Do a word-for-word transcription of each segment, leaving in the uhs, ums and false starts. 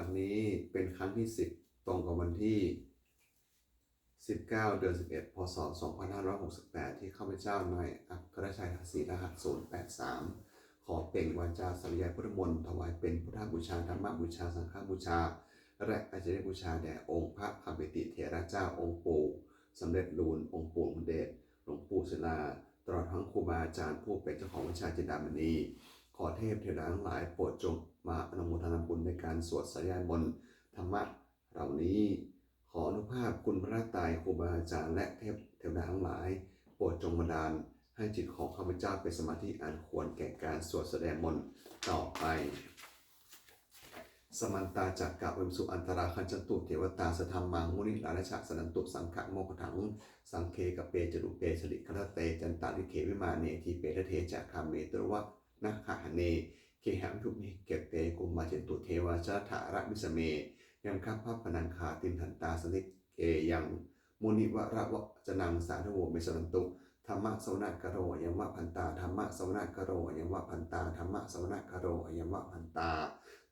วันนี้เป็นครั้งที่สิบ ตรงกับวันที่สิบเก้า เดือนสิบเอ็ด พ.ศ. สองพันห้าร้อยหกสิบแปด ที่ข้าพเจ้านายอัครชัย ทศรีรหัส ศูนย์แปดสาม ขอเปล่งวาจาสาธยายพุทธมนต์ ถวายเป็นพุทธบูชา ธรรมบูชา สังฆบูชา และอาจาริยบูชาแด่องค์พระคำปิติเถระเจ้า องค์ปู่สำเร็จลุน องค์ปู่หลวงเดช หลวงปู่ศิลา ตลอดทั้งครูบาอาจารย์ผู้เป็นเจ้าของวิชาจินดามณี ขอเทพเทวดาทั้งหลายโปรดจงมาอนุโมทนาบุญในการสวดสาธยายมนต์ธรรมะเหล่านี้ ขออนุภาพคุณพระรัตนตรัย ครูบาอาจารย์ และเทพเทวดาทั้งหลาย โปรดจงบันดาลให้จิตของข้าพเจ้าเป็นสมาธิอันควรแก่การสวดสาธยายมนต์ต่อไป Samantā cakkavāḷesu atrāgacchantu devatā, saddhammaṃ munirājassa suṇantu saggamokkhadaṃ. Sagge kāme ca rūpe girisikharataṭe cantalikkhe vimāne, dīpe raṭṭhe ca gāme taruvanagahane gehavatthumhi khette, bhummā cāyantu devā jalathalavisame yakkhagandhabbanāgā, tiṭṭhantā santike yaṃ munivaravacanaṃ sādhavo me suṇantu. Dhammassavanakālo ayam bhadantā, dhammassavanakālo ayam bhadantā, dhammassavanakālo ayam bhadantā.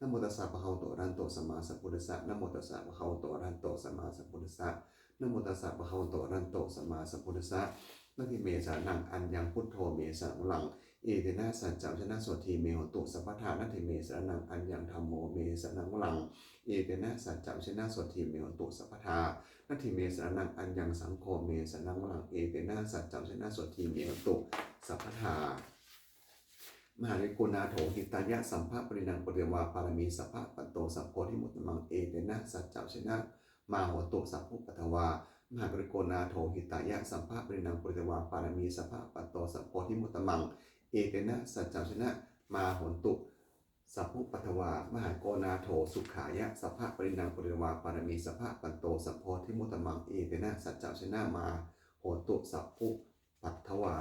Namo tassa bhagavato arahato sammāsambuddhassa. Namo tassa bhagavato arahato sammāsambuddhassa. Namo tassa bhagavato arahato sammāsambuddhassa. Natthi me saraṇaṃ aññaṃ, buddho me saraṇaṃ varaṃ, etena saccavajjena sotthi me hotu sabbadā. Natthi me saraṇaṃ aññaṃ, dhammo me saraṇaṃ varaṃ, etena saccavajjena sotthi me hotu sabbadā. Natthi me saraṇaṃ aññaṃ, saṅgho me saraṇaṃ varaṃ, etena saccavajjena sotthi me hotu sabbadā. Mahākāruṇiko nātho hitāya sabbapāṇinaṃ, pūretvā pāramī sabbā patto sambodhimuttamaṃ, etena saccavajjena mā hontu sabbupaddavā. Mahākāruṇiko nātho hitāya sabbapāṇinaṃ, pūretvā pāramī sabbā patto sambodhimuttamaṃ, etena saccavajjena mā hontu sabbupaddavā. Mahākāruṇiko nātho sukhāya sabbapāṇinaṃ, pūretvā pāramī sabbā patto sambodhimuttamaṃ, etena saccavajjena mā hontu sabbupaddavā.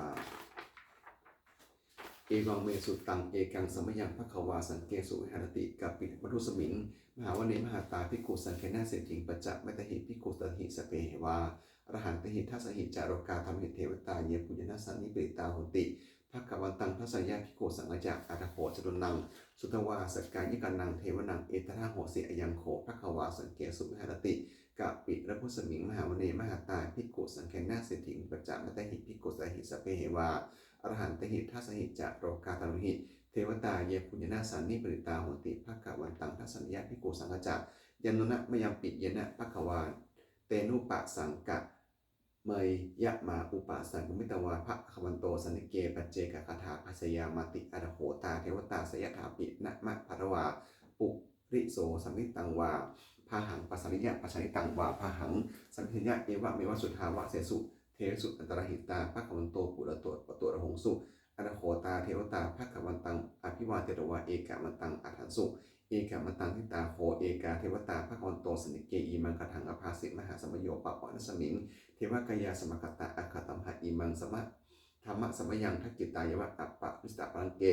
Evaṃ me sutaṃ. Ekaṃ samayaṃ bhagavā sakkesu viharati kapilavatthusmiṃ mahāvane mahatā bhikkhusaṅghena saddhiṃ pañcamattehi bhikkhusatehi sabbeheva arahantehi. Dasahi ca lokadhātūhi devatā yebhuyyena sannipatitā honti bhagavantaṃ dassanāya bhikkhusaṅghañca. Atha kho catunnaṃ suddhāvāsakāyikānaṃ devānaṃ etadahosi: ayaṃ kho bhagavā sakkesu viharati kapilavatthusmiṃ mahāvane mahatā bhikkhusaṅghena saddhiṃ pañcamattehi bhikkhusatehi sabbeheva arahantehi. Dasahi ca lokadhātūhi devatā yebhuyyena sannipatitā honti bhagavantaṃ dassanāya bhikkhusaṅghañca. Yannūna mayampi yena bhagavā tenupasaṅkameyyāma, upasaṅkamitvā bhagavato santike paccekagāthā bhāseyyāmāti. Atha kho tā devatā seyyathāpi nāma balavā puriso sammiñjitaṃ vā bāhaṃ pasāreyya, pasāritaṃ vā bāhaṃ sammiñjeyya, evameva suddhāvāsesu devesu antarahitā bhagavato purato pāturahaṃsu. Atha kho tā devatā bhagavantaṃ abhivādetvā ekamantaṃ aṭṭhaṃsu. Ekamantaṃ ṭhitā kho ekā devatā bhagavato santike imaṃ gāthaṃ abhāsi: Mahāsamayo pavanasmiṃ, devakāyā samāgatā; āgatamha imaṃ dhammasamayaṃ, dakkhitāyeva aparājitapallaṅke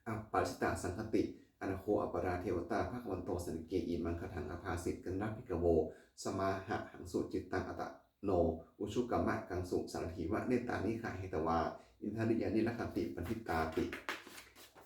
aparājitasaṅghanti. Atha kho aparā devatā bhagavato santike imaṃ gāthaṃ abhāsi: Katvāna bhikkhavo samādahaṃsu cittaṃ attano ujukamakaṃsu, sārathīva nettāni gahetvā indriyāni rakkhanti paṇḍitāti.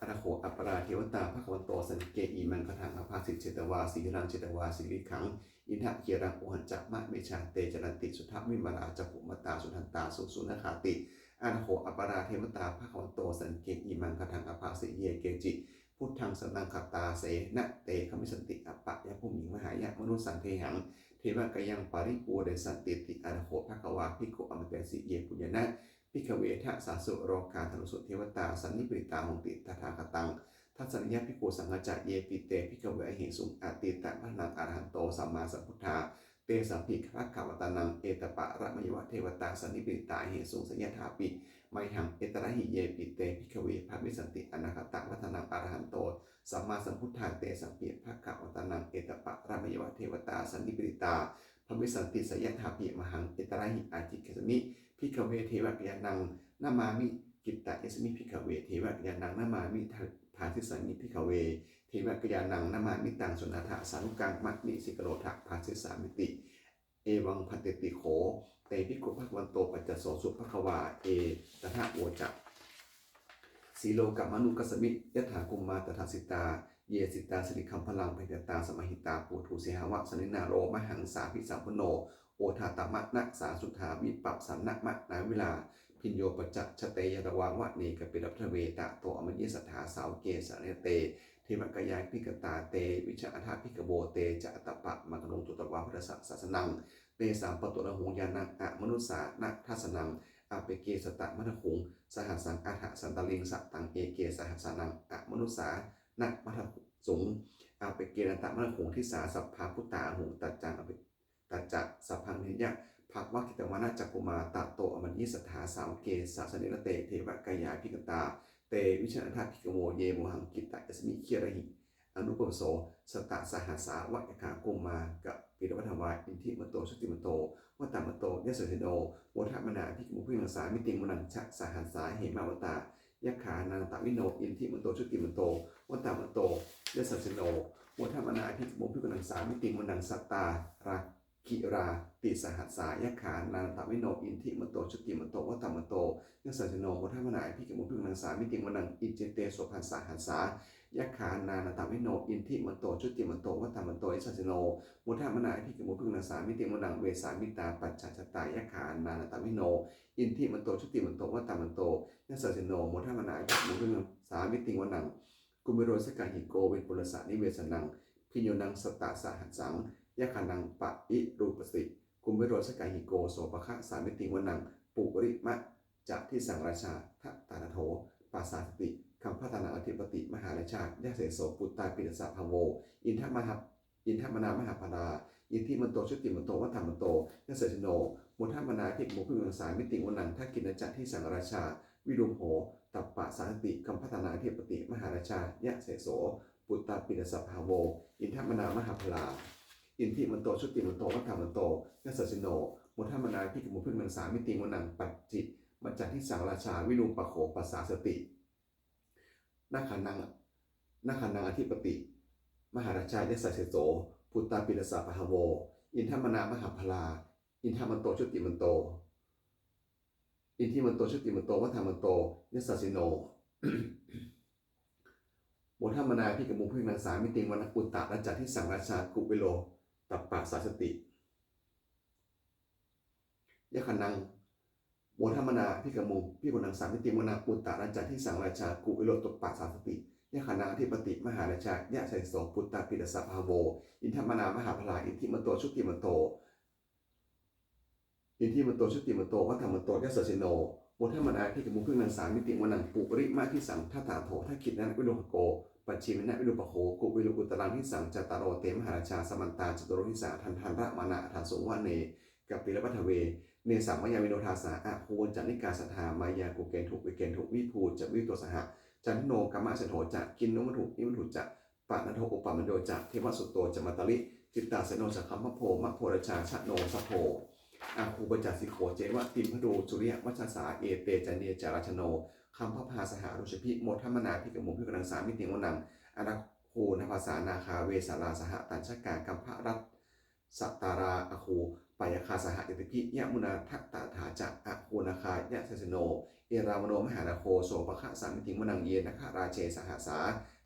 Atha kho aparā devatā bhagavato santike imaṃ gāthaṃ abhāsi: Chetvā khīlaṃ chetvā palighaṃ indakhīlaṃ ohaccamanejā, te caranti suddhā vimalā cakkhumatā sudantā susunāgāti. Atha kho aparā devatā bhagavato santike imaṃ gāthaṃ abhāsi: Ye keci buddhaṃ saraṇaṃ gatāse, na te gamissanti apāyabhūmiṃ; pahāya mānusaṃ dehaṃ devakāyaṃ paripūressantīti. Atha kho bhagavā bhikkhū āmantesi: Yebhuyyena bhikkhave dasasu lokadhātūsu devatā sannipatitā honti tathāgataṃ dassanāya bhikkhusaṅghañca. Yepi te bhikkhave ahesuṃ atītamaddhānaṃ arahanto sammāsambuddhā, tesampi bhagavantānaṃ etaparamāyeva devatā sannipatitā ahesuṃ, seyyathāpi mayhaṃ etarahi. Yepi te bhikkhave bhavissanti anāgatamaddhānaṃ arahanto sammāsambuddhā, tesampi bhagavantānaṃ etaparamāyeva devatā sannipatitā bhavissanti, seyyathāpi mayhaṃ etarahi. Ācikkhissāmi bhikkhave devakāyānaṃ nāmāni. Kittayissāmi bhikkhave devakāyānaṃ nāmāni. Bhāsissāmi bhikkhave devakāyānaṃ nāmāni. Taṃ suṇātha sādhukaṃ manasikarotha bhāsissāmīti. Evaṃ bhanteti kho te bhikkhū bhagavato paccassosuṃ. Bhagavā etadavoca: Silokamanukassāmi, yattha bhummā tadassitā; ye sitā sirīgambhīraṃ pahitattā samāhitā. Puthū sīhāva sallīnā lomahaṃsābhisambhuno, odātamanasā suddhā vippasannamanāvilā. Bhiyyo pañcasate ñatvā vane kāpilavatthave, tato āmantayi satthā sāvake sāsane rate. Devakāyā abhikkantā te vijānātha bhikkhavo, te ca ātappamakaruṃ sutvā buddhassa sāsanaṃ. Tesampāturahu ñāṇaṃ amanussāna dassanaṃ, appeke satamaddakkhuṃ sahassaṃ atha sattariṃ. Sataṃ eke sahassānaṃ amanussānamaddasuṃ, appekenantamaddakkhuṃ disā sabbā phuṭā ahuṃ. Tañca sabbaṃ abhiññāya vavakkhitvāna cakkhumā, tato āmantayi satthā sāvake sāsane rate. Devakāyā abhikkantā te vijānātha bhikkhavo, ye vohaṃ kittayissāmi girāhi anupubbaso. Sattasahassā va yakkhā bhummā kāpilavatthavā, iddhimanto jutimanto vaṇṇavanto yasassino, modamānā abhikkāmuṃ bhikkhūnaṃ samitiṃ vanaṃ. Chasahassā hemavatā yakkhā nānattavaṇṇino, iddhimanto jutimanto vaṇṇavanto yasassino, modamānā abhikkāmuṃ bhikkhūnaṃ samitiṃ vanaṃ. Sātāgirā tisahassā yakkhā nānattavaṇṇino, iddhimanto jutimanto vaṇṇavanto yasassino, modamānā abhikkāmuṃ bhikkhūnaṃ samitiṃ vanaṃ. Iccete soḷasasahassā yakkhā nānattavaṇṇino, iddhimanto jutimanto vaṇṇavanto yasassino, modamānā abhikkāmuṃ bhikkhūnaṃ samitiṃ vanaṃ. Vessāmittā pañcasatā yakkhā nānattavaṇṇino, iddhimanto jutimanto vaṇṇavanto yasassino, modamānā abhikkāmuṃ bhikkhūnaṃ samitiṃ vanaṃ. Kuvero sagahiko vepullassa nivesanaṃ, bhiyyo naṃ satasahassaṃ yakkhānaṃ payirupāsati, kuvero sagahiko sopāga samitiṃ vanaṃ. Purimañca disaṃ rājā dhataraṭṭho pasāsati, gandhabbānaṃ ādhipati mahārājā yasassi so. Puttāpi tassa bahavo inda maha- indanāmā mahabbalā, iddhimanto jutimanto vaṇṇavanto yasassino, modamānā abhikkāmuṃ bhikkhūnaṃ samitiṃ vanaṃ. Dakkhiṇañca disaṃ rājā virūḷho tappasāsati, gandhabbānaṃ ādhipati mahārājā yasassi so. Puttāpi tassa bahavo indanāmā mahabbalā, iddhimanto jutimanto vaṇṇavanto yasassino, modamānā abhikkāmuṃ bhikkhūnaṃ samitiṃ vanaṃ. Pacchimañca disaṃ rājā virūpakkho pasāsati, nagghānaṃ nagghānaṃ ādhipati mahārājā yasassi so. Puttāpi tassa bahavo indanāmā mahabbalā, iddhimanto jutimanto iddhimanto jutimanto vaṇṇavanto yasassino, modamānā abhikkāmuṃ bhikkhūnaṃ samitiṃ vanaṃ. Uttarañca disaṃ rājā kuvero tappasāsati, yakkhānaṃ modamānā abhikkāmuṃ bhikkhūnaṃ samitiṃ vanaṃ. Uttarañca disaṃ rājā kuvero tappasāsati, yakkhānaṃ ādhipati mahārājā yasassi so. Puttāpi tassa bahavo indanāmā mahabbalā, iddhimanto jutimanto iddhimanto jutimanto vaṇṇavanto yasassino, modamānā abhikkāmuṃ bhikkhūnaṃ samitiṃ vanaṃ. Purimaṃ disaṃ dhataraṭṭho dakkhiṇena virūḷhako, pacchimena virūpakkho kuvero uttaraṃ disaṃ. Cattāro te mahārājā samantā caturo disā, daddallamānā aṭṭhaṃsu vane kāpilavatthave. Nesaṃ mayā vino dāsā āgū vañcanikā saṭhā, māyā kuṭeṇḍu veṭeṇḍu viṭū ca viṭuṭo saha, candano kāmaseṭṭho ca kinnughaṇḍu nighaṇḍu ca, panādo opamañño ca devasūto ca mātali, cittaseno ca gandhabbo naḷo rājā janosabho, āgū pañcasikho ceva timbarū suriyavaccasā, ete caññe ca rājāno gandhabbā saha rājubhi, modamānā abhikkāmuṃ bhikkhūnaṃ samitiṃ vanaṃ. Athāgū nābhasā nāgā vesālā sahatacchakā, kambalassatarā āgū pāyāgā saha ñātibhi, yāmunā dhataraṭṭhā ca āgū nāgā yasassino, erāvaṇo mahānāgo sopāga samitiṃ vanaṃ. Ye nāgarāje sahasā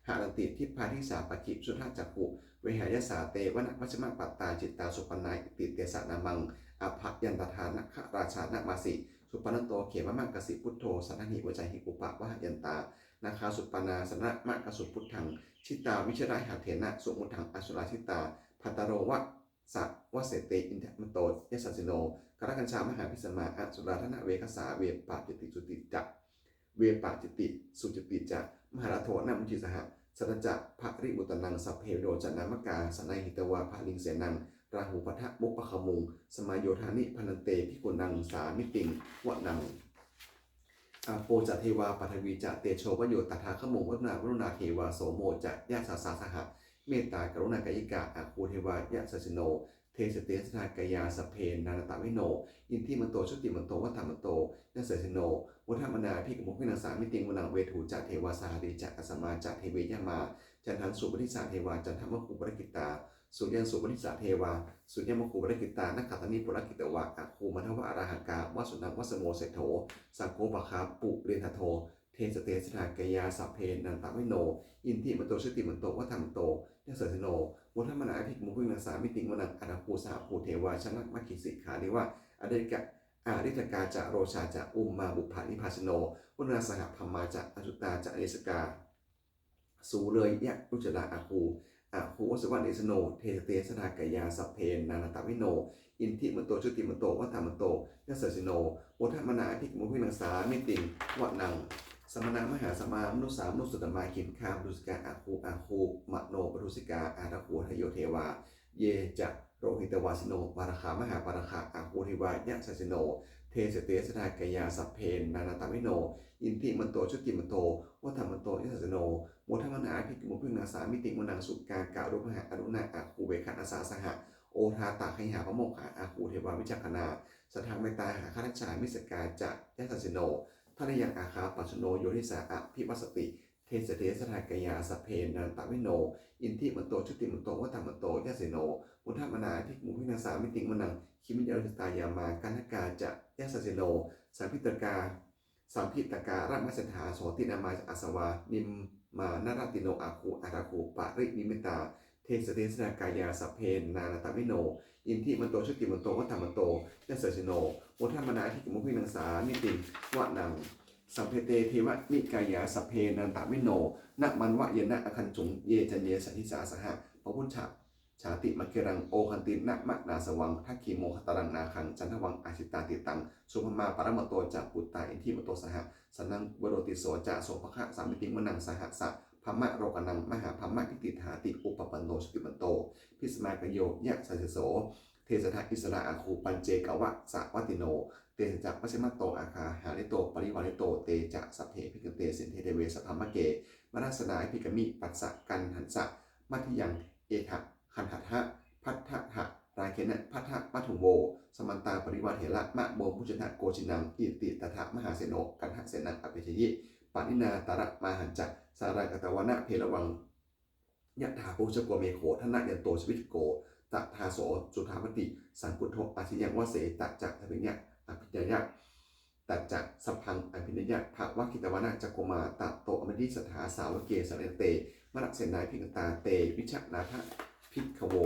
haranti dibbā dijā pakkhi visuddhacakkhū, vehāyasā te vanamajjhapattā citrā supaṇṇā iti tesa nāmaṃ. Abhayantadā nāgarājānamāsi, supaṇṇato khemamakāsi buddho, saṇhāhi vācāhi upavhayantā nāgā supaṇṇā saraṇamakaṃsu buddhaṃ. Jitā vijitasaṅghaṃ sumuddhaṃ asurā sitā, bhātaro vāsavassete iddhimanto yasassino, kālakañjā mahābhismā asurā dānaveghasā, vepacitti sucitti ca vepacitti sucitti ca pahārādo namucī saha, satañca baliputtānaṃ sabbe verocanāmakā, sannayhitvā baliṃ senaṃ rāhubhaddamupāgamuṃ, samayodāni bhaddante bhikkhūnaṃ samitiṃ vanaṃ. Āpo ca devā paṭhavī ca tejo vāyo tadāgamuṃ, varuṇā vāruṇā devā somo ca yasasā saha, mettākaruṇākāyikā āgū devā yasassino, dasete dasadhā kāyā sabbe nānattavaṇṇino, iddhimanto jutimanto vaṇṇavanto yasassino, modamānā abhikkāmuṃ bhikkhūnaṃ samitiṃ vanaṃ. Veṇḍū ca devā sahalī ca asamā ca devā yamā, candassūpanisā devā candamāgū purakkhitā, suriyassūpanisā devā suriyamāgū purakkhitā, nakkhattāni purakkhitvā āgū mandavalāhakā, vasūnaṃ vāsavo seṭṭho sakkopāga purindado, Te ca te sadā kāyā sabbe nānattavaṇṇino, iddhimanto jutimanto vaṇṇavanto yasassino, modamānā abhikkāmuṃ bhikkhūnaṃ samitiṃ vanaṃ. Athāgū sahabhū devā jalamaggisikhāriva, ariṭṭhakā ca rojā ca ummāpupphanibhāsino, varuṇā sahadhammā ca accutā ca anejakā, sūleyyarucirā āgū āgū vāsavanesino. Te ca te sadā kāyā sabbe nānattavaṇṇino, iddhimanto jutimanto vaṇṇavanto yasassino, modamānā abhikkāmuṃ bhikkhūnaṃ samitiṃ vanaṃ. Samānā mahāsamānā mānusā mānusuttamā, khiḍḍāpadūsikā āgū āgū manopadūsikā, athāgū hadayo devā ye ca lohitavāsino, pāragā mahāpāragā āgū devā yasassino. Te ca te sadā kāyā sabbe nānattavaṇṇino, iddhimanto jutimanto vaṇṇavanto yasassino, modamānā abhikkāmuṃ bhikkhūnaṃ samitiṃ vanaṃ. Sukkā karumhā aruṇā āgū veghanasā saha, odātagayhā pāmokkhā āgū devā vicakkhaṇā, sadāmattā hāragajā missakā ca yasassino, thanayaṃ āgā pajjunno yo disā abhivassati. Te ca te sadā kāyā sabbe nānattavaṇṇino, iddhimanto jutimanto vaṇṇavanto yasassino, modamānā abhikkāmuṃ bhikkhūnaṃ samitiṃ vanaṃ. Khemiyānussitā yāmā kaṭṭhakā ca yasassino, lambitakā lambitakā lāmaseṭṭhā jotināmā ca āsavā, nimmānaratino āgū athāgū paranimmitā. Te ca te sadā kāyā sabbe nānattavaṇṇino, iddhimanto jutimanto vaṇṇavanto yasassino, modamānā abhikkāmuṃ bhikkhūnaṃ samitiṃ vanaṃ. Sabbe te devanikāyā sabbe nānattavaṇṇino, nāmanvayena āgañchuṃ ye caññe sadisā saha. Pavutthajātimakkhīlaṃ oghatiṇṇamanāsavaṃ, dakkhemoghataraṃ nāgaṃ candaṃva asitātitaṃ. Subrahmā paramatto ca puttā iddhimato saha, sanaṅkumāro tisso ca sopāga samitiṃ vanaṃ. Sahassabrahmalokānaṃ mahābrahmābhitiṭṭhati, upapanno jutimanto bhismākāyo yasassi so. Te ca te issarā āgū paccekavasavattino, tesañca pacchimato āgā hārito parivārito. Te ca sabbe abhikkante sinde deve sabrahmake, mārasenā abhikkāmi passa kaṇhassa mandiyaṃ. Etha gaṇhatha bandhatha rāgena bandhamatthu vo, samantā parivāretha mā vo muñcittha koci naṃ. Iti tattha mahāseno kaṇhasenaṃ apesayi, pāṇinā talamāhacca saraṃ katvāna bheravaṃ. Yathā pāvussako megho thanayanto savijjuko, tadā so paccudāvatti saṅkuddho asayaṃvase. Tañca sabbaṃ abhiññāya, tañca sabbaṃ abhiññāya pavakkhitvāna cakkhumā, tato āmantayi satthā sāvake sāsane rate, mārasenā abhikkantā te vijānātha bhikkhavo.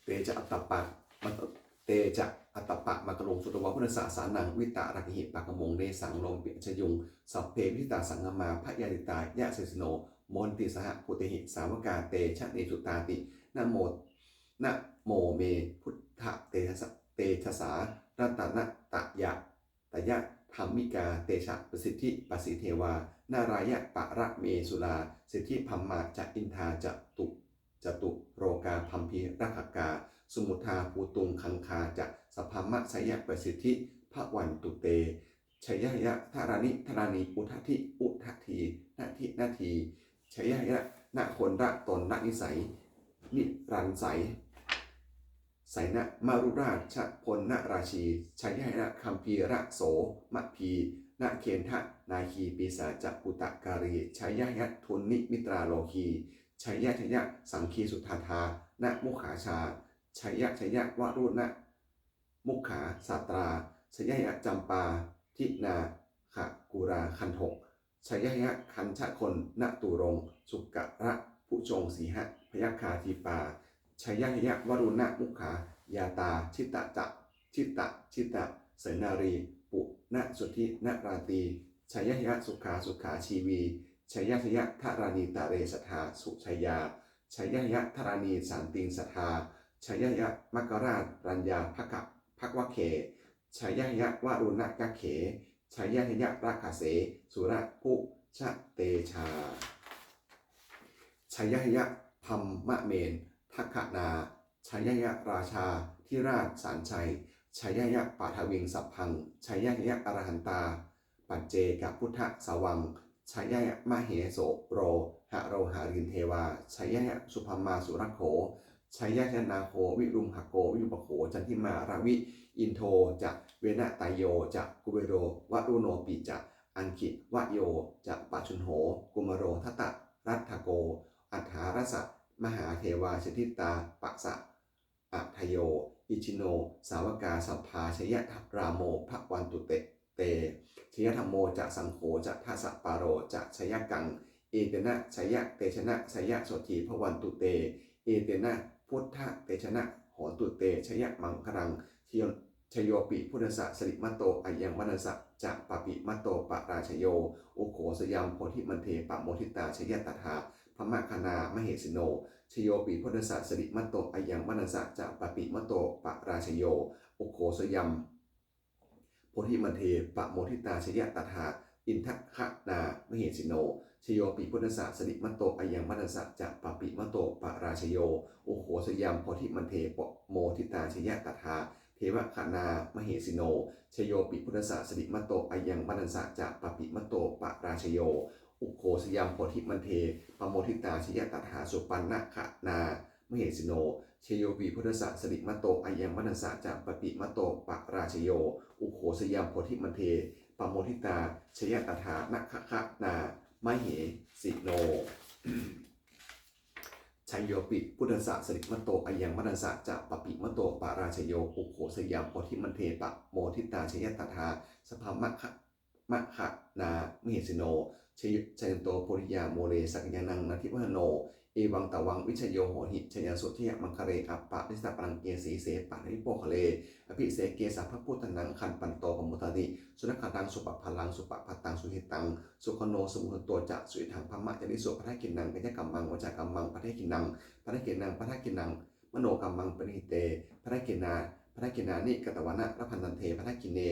Te ca ātappamaka te ca ātappamakaruṃ sutvā buddhassa sāsanaṃ, vītarāgehi pakkāmuṃ nesaṃ lomampi iñjayuṃ. Sabbe vijitasaṅgāmā bhayātītā yasassino, modanti saha bhūtehi sāvakā te janesutāti. Namo namo me buddhatejasā ratanattayadhammikā, tejapasiddhi pasīdevā nārāyaparamesurā, siddhibrahmā ca indā catulokā gambhīrakkhakā, samuddā bhūtuṃ gaṅgā ca sabrahmajayapasiddhi bhavantu te. Jayāya dharāni dharāni udadhi udadhī nadī nadī, jayāya nagoṇakoṇḍanisai nirāsai sainamarūrājagoṇḍarājī, jayāya gambhīrasombhī nāgendanāgī pisācabhūtakālī, jayāya dunnimittarogī, jaya jaya saṅgī sudaṭṭhā namukhajā, jaya jaya varuṇamukhasātrā, jayāya campādināgakulagandhak, jayāya kañchagoṇaturaṅga sukarabhujaṅga sīhabyagghadīpā, jayāya varuṇamukhayātrā jita jita jita jita sainaradī puna suddhi naradī, jayāya sukhā sukhā jīvī, jaya jaya dharāni dharāni sadā sujayā, jayāya dharāni santi sadā, jayāya maṅkarājaraññā bhagavā bhagavāgge, jayāya varuṇayakkhe, jayāya rakkhase surabhujatejā, jayāya brahmendagaṇā, jayāya rājādhirāja sājjaya, jayāya paṭhaviṃ sabbaṃ, jayāya arahantā paccekabuddhasāvaṃ, jayāya mahesuro haro harindevā, jayāya subrahmā surakkho, jayāya nāgo viruḷhako virūpakkho candimā ravi, indo ca venateyyo ca kuvero varuṇopi ca, aggi vāyo ca pajjunho kumāro dhataraṭṭhako, aṭṭhārasa mahādevā siddhitāpasa-ādayo, isino sāvakā sabbā jayarāmo bhavantu te. Jayadhammo ca saṅgho ca dasapālo ca jayakaṃ, etena jayatejena jayasotthī bhavantu te. Etena buddhatejena hotu te jayamaṅgalaṃ. Jayo jayopi buddhassa sirīmato ayaṃ, mārassa ca pāpimato parājayo, ugghosayaṃ bodhimaṇḍe pamoditā jaya tadā brahmagaṇā mahesino. Jayopi buddhassa sirīmato ayaṃ, mārassa ca pāpimato parājayo, ugghosayaṃ bodhimaṇḍe pamoditā jaya tadā indagaṇā mahesino. Jayopi buddhassa sirīmato ayaṃ, mārassa ca pāpimato parājayo, ugghosayaṃ bodhimaṇḍe pamoditā jaya tadā devagaṇā mahesino. Jayopi buddhassa sirīmato ayaṃ, mārassa ca pāpimato parājayo, ugghosayaṃ bodhimaṇḍe pamoditā jaya tadā supaṇṇagaṇā mahesino. Jayopi buddhassa sirīmato ayaṃ, mārassa ca pāpimato parājayo, ugghosayaṃ bodhimaṇḍe pamoditā jaya tadā nāgagaṇā mahesino. Jayopi buddhassa sirīmato ayaṃ, mārassa ca pāpimato parājayo, ugghosayaṃ bodhimaṇḍe pamoditā jaya tadā sabrahmagaṇā mahesino. Jayanto bodhiyā mūle sakyānaṃ nandivaḍḍhano, evaṃ tvaṃ vijayo hohi jayassu jayamaṅgale, aparājitapallaṅke sīse paṭhavipokkhare, abhiseke sabbabuddhānaṃ aggappatto pamodati. Sunakkhattaṃ sumaṅgalaṃ supabhātaṃ suhuṭṭhitaṃ, sukhaṇo sumuhutto ca suyiṭṭhaṃ brahmacārisu, padakkhiṇaṃ kāyakammaṃ vācākammaṃ padakkhiṇaṃ, padakkhiṇaṃ padakkhiṇaṃ manokammaṃ paṇidhī te padakkhiṇā, padakkhiṇāni katvāna labhantatthe padakkhiṇe.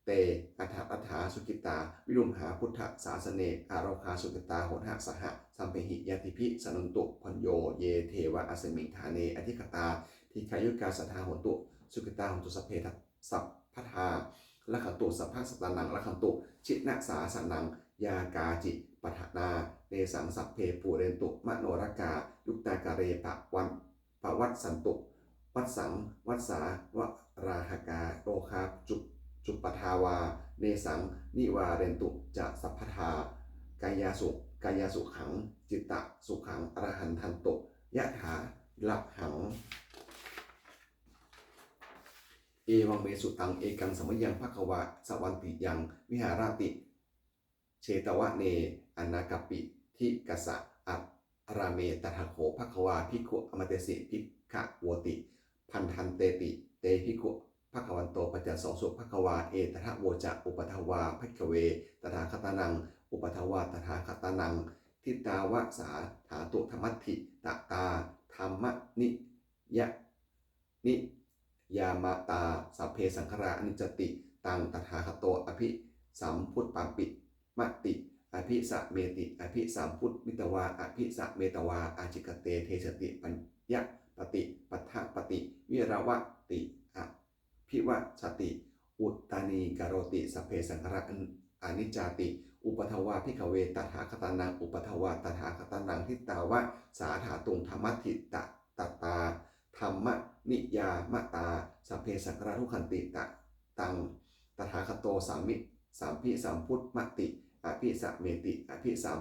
Te atthaladdhā sukhitā virūḷhā buddhasāsane, arogā sukhitā hotha saha sabbehi ñātibhi. Suṇantu bhonto ye devā asmiṃ ṭhāne adhigatā, dīghāyukā sadā hontu, sukhitā hontu sabbe sabbadā. Rakkhantu sabbasattānaṃ rakkhantu jinasāsanaṃ, yā kāci patthanā tesaṃ sabbe pūrentu manorathā, yuttakāle pavassantu vassaṃ vassā valāhakā, rogā cupaddavā tesaṃ nivārentu ca sabbadā, kāyāsu kāyāsukhaṃ cittasukhaṃ arahantantu yathārahaṃ. Evaṃ me sutaṃ. Ekaṃ samayaṃ bhagavā sāvatthiyaṃ viharati jetavane anāthapiṇḍikassa ārāme. Tathā kho bhagavā bhikkhū āmantesi bhikkhavoti. Bhadanteti te bhikkhū bhagavato paccassosuṃ. Bhagavā etadavoca: Uppādā vā bhikkhave tathāgatānaṃ, uppādā vā tathāgatānaṃ, ṭhitāva sā dhātu dhammaṭṭhitatā dhammaniyā niyāmatā sabbe saṅkhārā aniccāti. Taṃ tathāgato abhisambujjhati, abhisameti, abhisambujjhitvā abhisametvā ācikkhate deseti paññapati paṭṭhapati vivarati abhivacati uttānīkaroti sabbe saṅkhārā aniccāti. Uppādā vā bhikkhave tathāgatānaṃ, uppādā vā tathāgatānaṃ, ṭhitāva sā dhātu dhammaṭṭhitatā dhammaniyāmatā sabbe saṅkhārā dukkhanti. Taṃ tathāgato abhisambujjhati, abhisameti, abhisam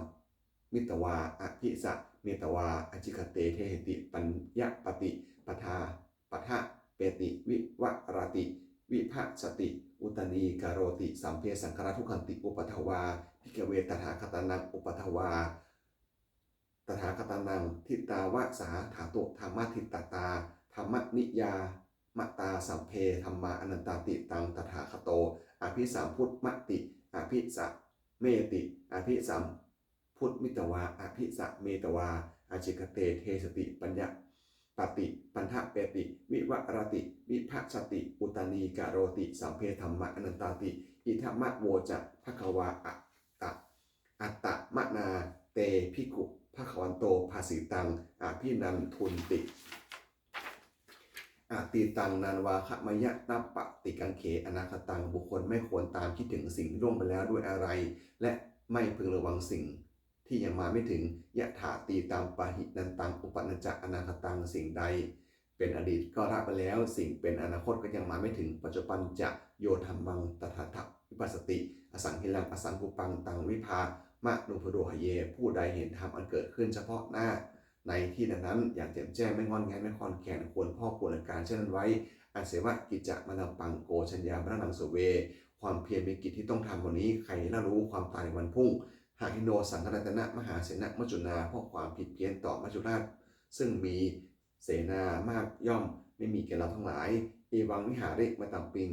mitvā abhisametvā ācikkhate deseti paññapati paṭṭhapati vivarati vibhajati uttānīkaroti sabbe saṅkhārā dukkhanti. Uppādā vā bhikkhave tathāgatānaṃ, uppādā vā tathāgatānaṃ, ṭhitāva sā dhātu dhammaṭṭhitatā dhammaniyāmatā sabbe dhammā anattāti. Taṃ tathāgato abhisambujjhati, abhisameti, abhisam bujjhitvā abhisametvā ācikkhate deseti paññapati paṭṭhapati vivarati vibhajati uttānīkaroti sabbe dhammā anattāti. Idamavoca bhagavā. Atta attamanā te bhikkhū bhagavato bhāsitaṃ abhinandunti. Atītaṃ nānvāgameyya nappaṭikaṅkhe anāgataṃ. บุคคลไม่ควรตามคิดถึงสิ่งล่วงไปแล้วด้วยอาลัย และไม่พึงระวังสิ่งที่ยังมาไม่ถึง Yadatītaṃ pahīnantaṃ, uppajjā ca anāgataṃ. สิ่งใดเป็นอดีตก็ละไปแล้ว สิ่งเป็นอนาคตก็ยังมาไม่ถึง Paccupañca yo dhammaṃ tattha tattha vipassati, asaṃhiraṃ asaṅkuppaṃ taṃ viddhā manubrūhaye ผู้ใดเห็นธรรมอันเกิดขึ้นเฉพาะหน้าในที่นั้นๆอย่างแจ่มแจ้ง ไม่ง่อนแง่นไม่คลอนแคลน ควรพอกพูนอาการเช่นนั้นไว้ Aseva kicca matabbaṃ ko jaññā maraṇaṃ suve ความเพียรเป็นกิจที่ต้องทำวันนี้ ใครเล่ารู้ความตายในวันพรุ่ง Hīno saṅghassa mahāsenena maccunā เพราะความผิดเพี้ยนต่อมัจจุราช ซึ่งมีเสนามากย่อมไม่มีแก่เราทั้งหลาย Evaṃ vihārimātappaṃ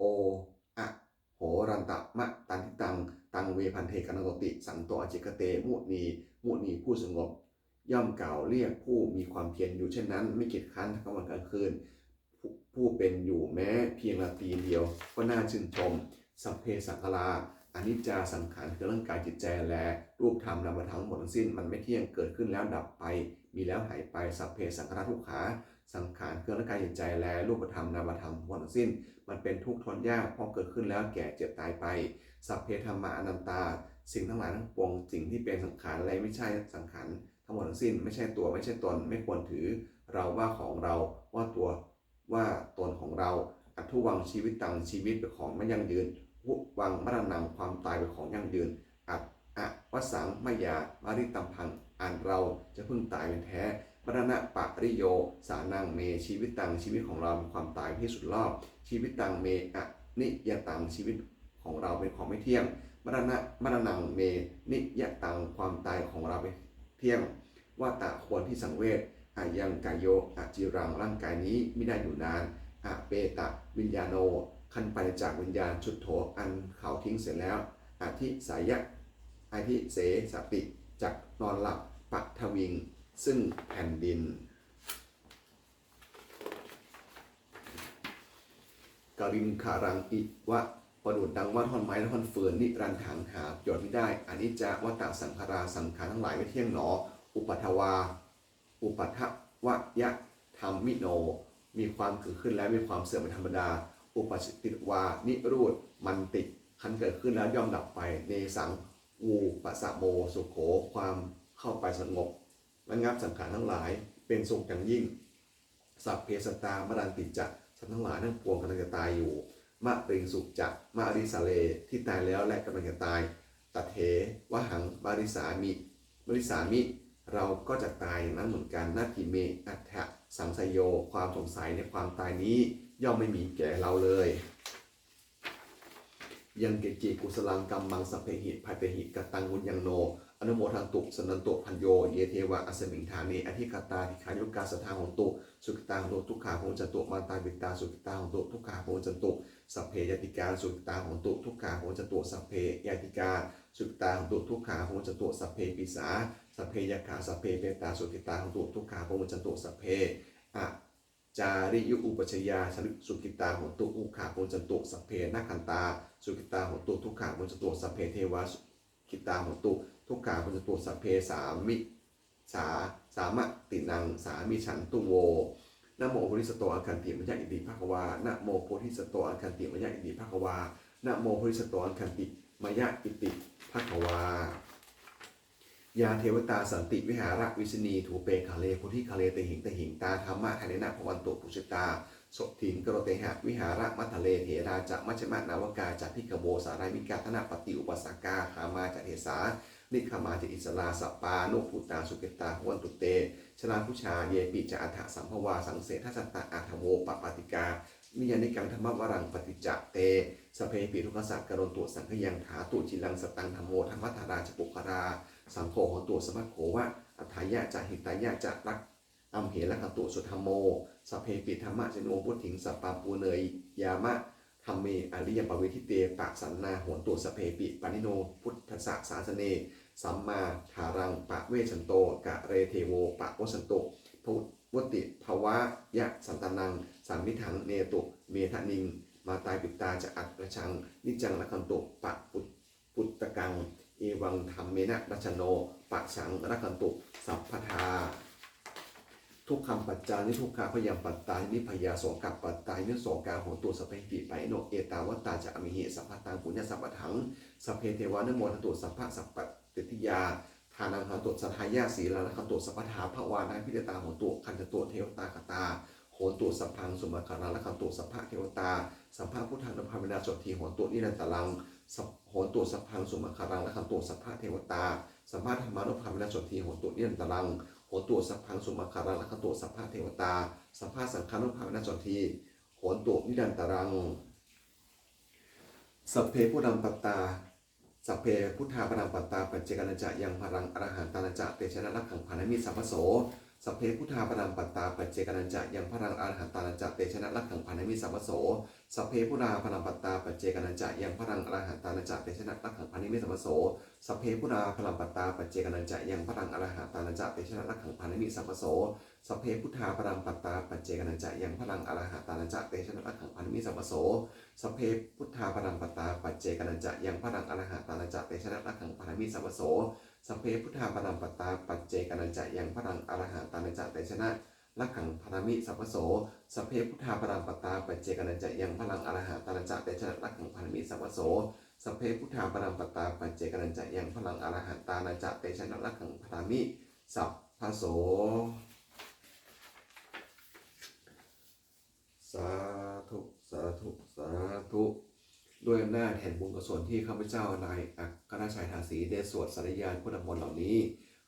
o ahorattamatanditaṃ taṃ ve bhaddekarattoti santo ācikkhate muni. มุนีผู้สงบย่อมกล่าวเรียกผู้มีความเพียรอยู่เช่นนั้น ไม่เกียจคร้านทั้งกลางวันกลางคืน ผู้ผู้เป็นอยู่แม้เพียงราตรีเดียวก็น่าชื่นชม Sabbe saṅkhārā aniccā สังขารคือร่างกายจิตใจแล รูปธรรมนามธรรมทั้งหมดทั้งสิ้น มันไม่เที่ยง เกิดขึ้นแล้วดับไป มีแล้วหายไป Sabbe saṅkhārā dukkhā สังขารคือร่างกายจิตใจแล รูปธรรมนามธรรมทั้งหมดทั้งสิ้น มันเป็นทุกข์ทนยาก เพราะเกิดขึ้นแล้วแก่เจ็บตายไป Sabbe dhammā anattā สิ่งทั้งหลายทั้งปวง สิ่งที่เป็นสังขารและไม่ใช่สังขารทั้งหมดทั้งสิ้น ไม่ใช่ตัว ไม่ใช่ตน ไม่ควรถือ เราว่าของเรา ว่าตัว ว่าตนของเรา Addhuvaṃ jīvitaṃ ชีวิตเป็นของไม่ยั่งยืน Dhuvaṃ maraṇaṃ ความตายเป็นของยั่งยืน At avassaṃ mayā maritabbaṃ อันเราจะพึงตายเป็นแท้ Maraṇapariyosānaṃ me jīvitaṃ ชีวิตของเราเป็นความตายเป็นที่สุดรอบ Jīvitaṃ me aniyataṃ ชีวิตของเราเป็นของไม่เที่ยง Maraṇa maraṇaṃ me niyataṃ ความตายของเราเป็นเที่ยง Vata ควรที่สังเวช Ayaṃ kāyo aciraṃ ร่างกายนี้มิได้อยู่นาน Apetaviññāṇo ครั้นปราศจากวิญญาณ Chuḍḍho อันเขาทิ้งเสียแล้ว Adhisaya adhisessati จักนอนหลับ Paṭhaviṃ ซึ่งแผ่นดิน Kaliṅgaraṃ iva ประดุจดังว่าท่อนไม้และท่อนฟืน Niranthaṃ หาประโยชน์มิได้ Aniccā vata saṅkhārā สังขารทั้งหลายไม่เที่ยงหนอ Uppādavā uppādavayadhammino มีความเกิดขึ้นและมีความเสื่อมเป็นธรรมดา Uppajjitvā nirūpamati ครั้นเกิดขึ้นแล้วย่อมดับไป Tesaṃ vūpasamo sukho ความเข้าไปสงบระงับสังขารทั้งหลายเป็นสุขอย่างยิ่ง Sabbe sattā maranti ca สัตว์ทั้งหลายทั้งปวงกำลังจะตายอยู่ Mariṃsu ca marissare ที่ตายแล้วและกำลังจะตาย Tathevāhaṃ marissāmi marissāmi เราก็จะตายอย่างนั้นเหมือนกัน Natthi me ettha saṃsayo ความสงสัยในความตายนี้ย่อมไม่มีแก่เราเลย Yaṃ kiñci kusalaṃ kammaṃ sabbehi katehi kataṃ puññaṃ no anumodantu suṇantu bhonto ye devā asmiṃ ṭhāne adhigatā dīghāyukā sadā hontu sukhitā hontu dukkhā pamuñcantu. Mātā pitā sukhitā hontu dukkhā pamuñcantu. Sabbe ñātikā sukhitā hontu dukkhā pamuñcantu. Sabbe ñātikā sukhitā hontu dukkhā pamuñcantu. Sabbe pisā sabbe yakkhā sabbe petā sukhitā hontu dukkhā pamuñcantu. Sabbe ācariyupajjhāyā sukhitā hontu dukkhā pamuñcantu. Sabbe nakkhattā sukhitā hontu dukkhā pamuñcantu. Sabbe devā sukhitā hontu dukkhā pamuñcantu. Sabbe sāmi sā sāmatīnaṃ samijjhantu vo. Namo bodhisatto āgantimāya iti bhagavā. Namo bodhisatto āgantimāya iti bhagavā. Namo bodhisatto āgantimāya iti bhagavā. Yā devatā santi vihāravāsinī thūpe ghare bodhighare tahiṃ tahiṃ, tā dhammadānena bhavantu pūjitā sotthiṃ karontedha vihāramaṇḍale. Therā ca majjhānānāvakā ca bhikkhavo sārāmikā dānapatī upāsakā, gāmā ca desā nigamā ca issarā sappāṇabhūtā sukhitā bhavantu te. Jalābujā yepi ca aṇḍasambhavā saṃsedajātā athavopapātikā, niyyānikaṃ dhammavaraṃ paṭicca te sabbepi dukkhassa karontu saṅkhayaṃ. Ṭhātu ciraṃ sataṃ dhammo dhammaddharā ca puggalā, saṅgho hotu samaggo va atthāya ca hitāya ca. Amhe rakkhatu saddhammo sabbepi dhammacārino, vuḍḍhiṃ sampāpuṇeyyāma dhamme ariyappavedite. Pasannā hontu sabbepi pāṇino buddhassa sāsane, sammā dhāraṃ pavecchanto kāle devo pavassatu. Bhavanti bhavāya sattānaṃ samiddhaṃ netu medaniṃ, mātā pitā ca atrajaṃ niccaṃ rakkhantu pavuttakaṃ, evaṃ dhammena rājāno pajaṃ rakkhantu sabbadā. Dukkhappattā niddukkhā bhayappattā nibbhayā, sokappattā nissokā hontu sabbepi pāṇino. Ettāvatā ca amhehi sambhataṃ puññasampadaṃ sabbe devānumodantu sabbasampattisiddhiyā. Dānaṃ dadantu saddhāya sīlaṃ rakkhantu sabbadā, bhāvanābhiratā hontu gacchantu devatāgatā, hontu sabbaṃ sumaṅgalaṃ rakkhantu sabbadevatā, sabbabuddhānubhāvena sotthī hontu nirantaraṃ. hontu sabbaṃ sumaṅgalaṃ, rakkhantu sabbadevatā, sabbadhammānubhāvena sotthī hontu nirantaraṃ. Hontu sabbaṃ sumaṅgalaṃ, rakkhantu sabbadevatā, sabbasaṅghānubhāvena sotthī hontu nirantaraṃ. Sabbe buddhā balappattā, sabbe buddhā balappattā, paccekānañca yaṃ balaṃ, arahantānañca tejena rakkhaṃ bandhāmi sabbaso. Sabbe buddhā balappattā, paccekānañca yaṃ balaṃ, arahantānañca tejena rakkhaṃ bandhāmi sabbaso. Sabbe buddhā balappattā, paccekānañca yaṃ balaṃ, arahantānañca tejena rakkhaṃ bandhāmi sabbaso. Sabbe buddhā balappattā, paccekānañca yaṃ balaṃ, arahantānañca tejena rakkhaṃ bandhāmi sabbaso. Sabbe buddhā balappattā, paccekānañca yaṃ balaṃ, arahantānañca tejena rakkhaṃ bandhāmi sabbaso. Sabbe buddhā balappattā, paccekānañca yaṃ balaṃ, arahantānañca tejena rakkhaṃ bandhāmi sabbaso. Sabbe buddhā balappattā, paccekānañca yaṃ balaṃ, arahantānañca tejena rakkhaṃ bandhāmi sabbaso. Sabbe buddhā balappattā, paccekānañca yaṃ balaṃ, arahantānañca tejena rakkhaṃ bandhāmi sabbaso. Sabbe buddhā balappattā, paccekānañca yaṃ balaṃ, arahantānañca tejena rakkhaṃ bandhāmi sabbaso. Sādhu, sādhu, sādhu. ด้วยอำนาจแห่งบุญกุศลที่ข้าพเจ้านายอัครชัย ทาสี ได้สวดสาธยายพุทธมนต์เหล่านี้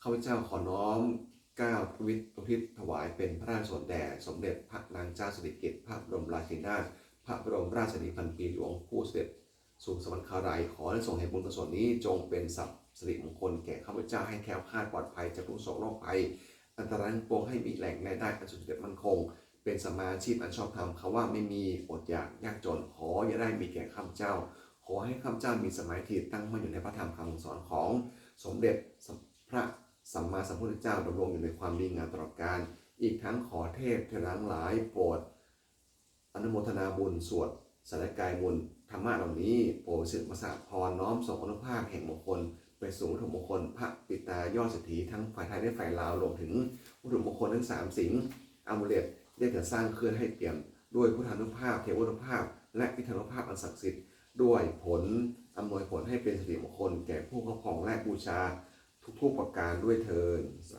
ข้าพเจ้าขอน้อมเกล้าอุทิศถวายเป็นพระราชกุศลแด่สมเด็จพระนางเจ้าสิริกิติ์ พระบรมราชินีนาถ พระบรมราชชนนีพันปีหลวง ผู้เสด็จสู่สวรรคาลัย ขออานิสงส์แห่งบุญกุศลนี้จงเป็นสิริมงคลแก่ข้าพเจ้า ให้แคล้วคลาดปลอดภัยจากทุกข์โศกโรคภัย อันตรายทั้งปวง ให้มีแหล่งรายได้อันสุจริตมั่นคง เป็นสัมมาอาชีพอันชอบธรรม คำว่าไม่มี อดอยาก ยากจน ขออย่าได้มีแก่ข้าพเจ้า ขอให้ข้าพเจ้ามีสมาธิตั้งมั่นอยู่ในพระธรรมคำสอนของสมเด็จพระสัมมาสัมพุทธเจ้า ดำรงอยู่ในความดีงามตลอดกาล อีกทั้งขอเทพเทวดาทั้งหลายโปรด อนุโมทนาบุญสวดสาธยายมนต์ธรรมะเหล่านี้ โปรดประสิทธิ์ประสาทพร น้อมส่งอานุภาพแห่งมงคลไปสู่วัตถุมงคลพระปิดตายอดเศรษฐี ทั้งฝ่ายไทยและฝ่ายลาว รวมถึงวัตถุมงคลทั้งสามสิ่ง อามูเลต ได้จัดสร้างเคลื่อนให้เปี่ยมด้วยพุทธานุภาพ เทวานุภาพ และอิทธานุภาพอันศักดิ์สิทธิ์ ด้วยผลอำนวยผลให้เป็นสิริมงคลแก่ผู้ครอบครองและบูชาทุกๆประการด้วยเทอญ ส